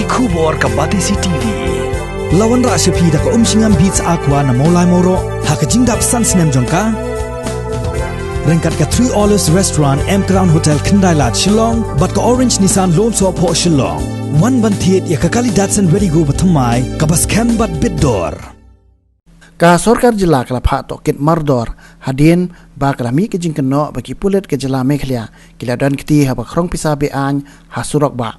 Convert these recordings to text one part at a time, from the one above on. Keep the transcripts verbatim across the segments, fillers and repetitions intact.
Khubor ka Batesi T V. La wanrah sha phi da ka Umshngam Beats Aqua na Mawlai Mawroh ha ka jingdap san snem jong ka. Ryngkat ka Three Olives Restaurant, M Crown Hotel, Khyndai Lad, Shillong, bad ka Orange Nissan Lone Soh Phoh, Shillong. Wan ban thied ïa ka kali Datsun Redi-GO bathymmai kaba skhem bad bit dor. Ka sorkar jylla ka la phah tohkit mardor hadien ba ka la mih ka jingkynnoh ba ki pulit ka jylla Meghalaya ki la don kti haba khrong pisa be-aiñ ha surok bah.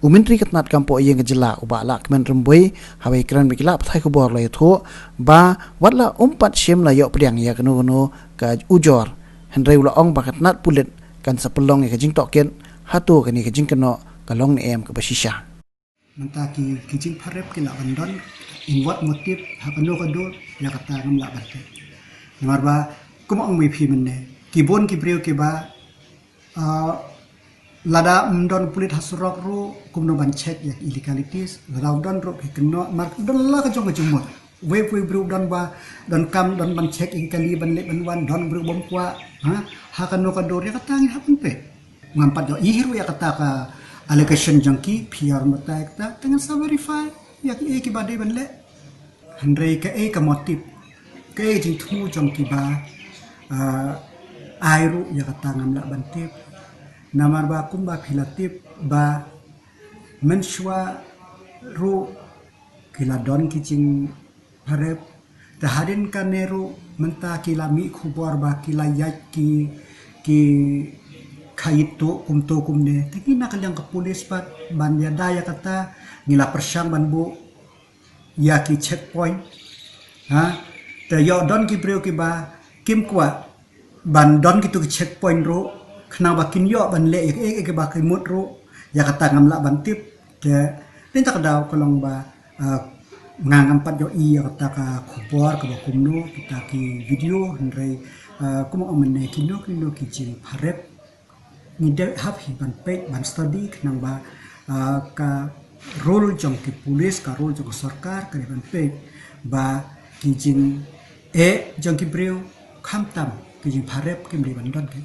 U Myntri ka tnat kam poh ïing ka jylla u Bah Lahkmen Rymbui, haba ïakren bad ki lad pathai khubor, la ïathuh ba wat la um pat shym la ïoh pdiang ïa kano kano ka ujor, hynrei u la ong ba ka tnat pulit kan sa pynlong ïa ka jingtohkit hato kane ka jingkynnoh ka long ne em kaba shisha. Mynta ki, ki jingpharep ki lah ban don, in what motive, ha kano ka dur, ïa kata ngam lah ban tip. Namar ba, kum ong ïa phi mynne, ki bun ki briew kiba, ah, lada ym don pulit ha surok ruh, kumno ban check ïa ki illegalities, lada u don ruh ki kynnoh, mar don la ka jong ka jingmut. Wei pa wei briew don ba, don kam, don ban check ïa ki kali ban leit ban wan, don briew bym kwah, ha, ha kano ka dur, ïa kata ngi hap ban peit. Ngam pat ïohi ruh ïa kata ka allegation jong ki, phi ïa batai kata, te ngan sa verify ïa kiei kiba dei ban leh. Hynrei kaei ka motive, kaei jingthmu jong kiba, ah, ai ruh ïa kata ngam lah ban tip. Namar ba kumba phi la tip ba mynshuwa ruh ki la don ki jingpharep. Te hadien kane ruh mynta ki la mih khubor ba ki la ïaid ki, ki khaïit tuh kumto kumne. Te ngi na ka liang ka pulit pat ban ïada ïa kata, ngi la pyrshang ban buh ïa ki checkpoint. Ha? Te ïoh don ki briew kiba kim kwah ban don kito ki checkpoint ruh, khnang ba kin ïoh ban leh ïa kiei kiei kiba ki mut ruh, ïa kata ngam lah ban tip. Te, dei ta ka daw ka long ba, ah, nga ngam pat ïohi ïa kata ka khubor kaba kumno, kita ki video, hynrei, ah, kumba ong mynne kino kino ki jingpharep, ngi dei hap hi ban peit, ban study, khnang ba, ah, ka role jong ki pulit, ka role jong ka sorkar, ka dei ban peit ba ki jingeh jong ki briew, khamtam ki jingpharep kim dei ban don ki.